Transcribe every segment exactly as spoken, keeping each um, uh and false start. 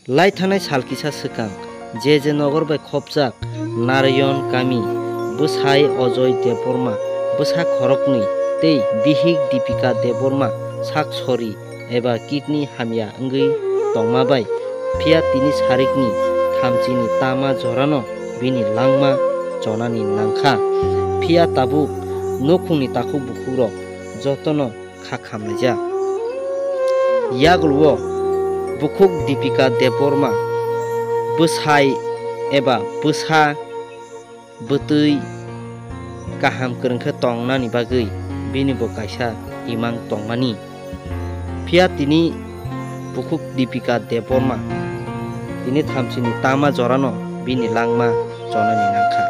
Lai thanai sal kisa swkang, J J Nogor bai khopjak Narayon kami, bwsai Ajoy Debbarma, bwsa khoroknwi tei bihik Dipika Debbarma sak sori eba kidney hamya wngwi tongma bai, phiya tini sarikni thamchini tama jorano bini langma chonani nangkha. Phiya tabuk nukhungni takhuk bukhukrok jotono kha khamlaijak. Yagulo bukhuk Dipika Debbarma bwsai eba bwsa bwtwi kaham kwrwng khe tongnani bagwi bini bo kaisa imang tongmani. Phiya tini bukhuk Dipika Debbarma tini thamchini tama jorano bini langma chonani nangkha.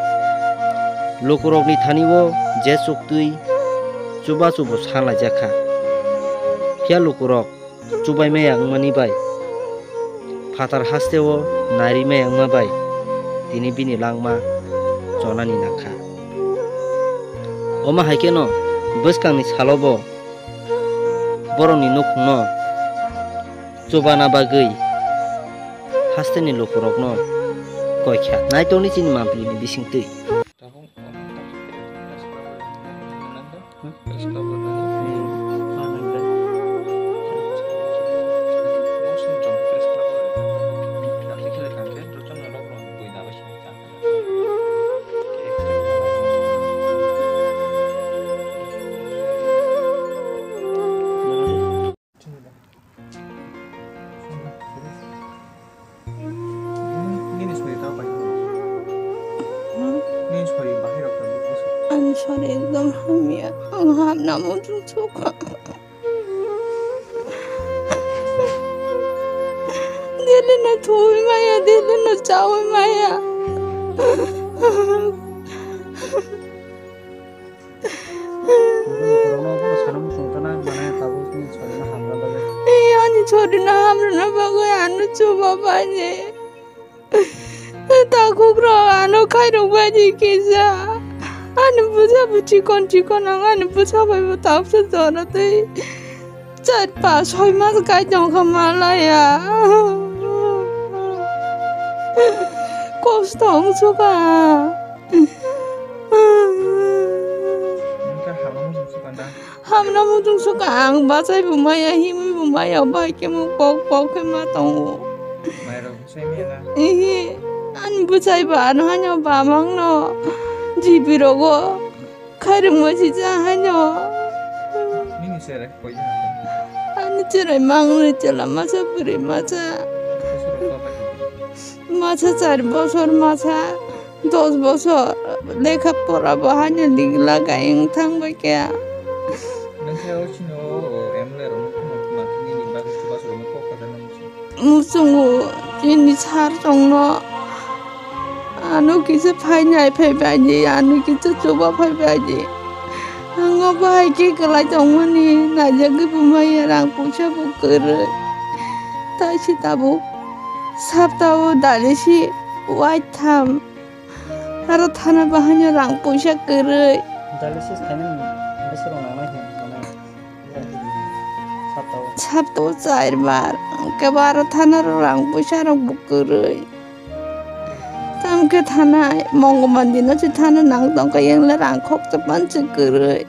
Lukurokni thani-o je chuktwi chubachu bo sanlaijakha. Phiya lukurok chubaimaya wngmani bai, phatar hasteo narimaya wngma bai tini bini langma chonani nangkha. Omo hai kheno bwskangni salobo borokni nukhungno chubana bagwi hasteni lukurokno koikha. Naitokni chini mamplini bisingtwi. Nini sori ta pai. Nini sori bahai rok ta buku se. Ani sori ekdom hamya. Ang hamna muchung chukha. Dili no thui maya, dili no chawi maya. Borokno bono sana muchung tana mane tabuk ni chorina hamna bagwi. Ani chorina hamna bagwi ano chuba baji. Takhuk rok ano khairok baji kisa. Ani bwsa bo chikon chikon ang ani bwsa bai bo tabsa jora tei. Char pas soi mas kai tong kha malaya. Kosto wng suka. Hamna muchung suka ang bachai bo maya himwi bo maya bai khe mo pok pok khe ma tongo. Ihi ani bwchai ba ano haino bamang no jibi rogo. Khairokma sijak haino. Nini cherai koi jana? Ani cherai mangni chwla masa bwrwi masa. Masa char bosor masa dos bosor lekha pora bo haino ligla gayeng thang bai khe. Nang khe o chini o M L A rok no khuma khuma nini bagwi chubachu rok no kok kha jana muchung. Muchungo chini sar chongno. Ano kisa phainai phai baidi, ano kisa chuba phai baidi. Ang o bahai khe kwlai tongmani, naijagwi bo maya rang puisa bo kwrwi. Tai se tabuk sapta o dalisi waitham. Aro thana bahaino rang puisa kwrwi. Dialysis khainani bwswk rok nangnai hwn nanai. Saptao. Saptao char bar. Hwnkhe bo aro thana rok rang puisa rok bo kwrwi. Tamkhe thana Mongolbar dino se thana nang tongkha, yang le rang khoksa panse kwrwi.